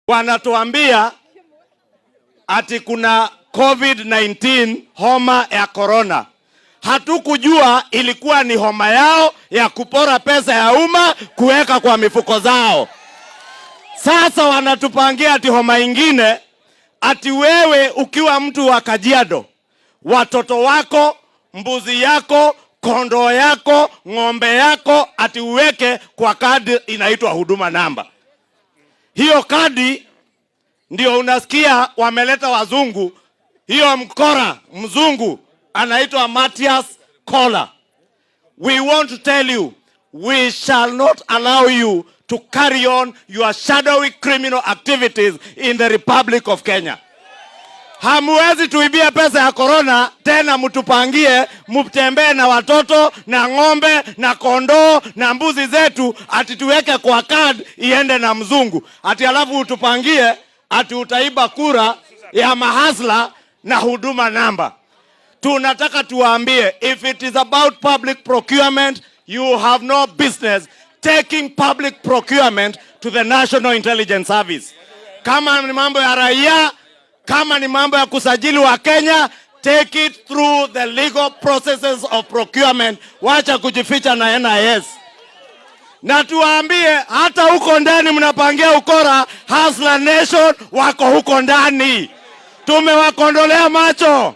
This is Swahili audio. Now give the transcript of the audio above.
Wanatuambia ati kuna COVID-19, homa ya corona. Hatukujua ilikuwa ni homa yao ya kupora pesa ya umma kuweka kwa mifuko zao. Sasa wanatupangia ati homa ingine, ati wewe ukiwa mtu wa Kajiado, watoto wako, mbuzi yako, kondoo yako, ng'ombe yako, ati uweke kwa kadi inaitwa Huduma Namba. Hiyo kadi ndio unasikia wameleta wazungu. Hiyo mkora mzungu anaitwa Matthias Kohler. We want to tell you, we shall not allow you to carry on your shadowy criminal activities in the Republic of Kenya. Hamuwezi tuibia pesa ya corona tena mtupangie mtembee na watoto na ng'ombe na kondoo na mbuzi zetu ati tuweke kwa card iende na mzungu, ati alafu utupangie ati utaiba kura ya mahasla na Huduma Namba. Tunataka tuwaambie, if it is about public procurement, you have no business taking public procurement to the National Intelligence Service. Kama ni mambo ya raia, kama ni mambo ya kusajili Wakenya, take it through the legal processes of procurement. Wacha kujificha na NIS. Na tuwaambie hata huko ndani mnapangia ukora, Hustler Nation wako huko ndani, tumewakondolea macho.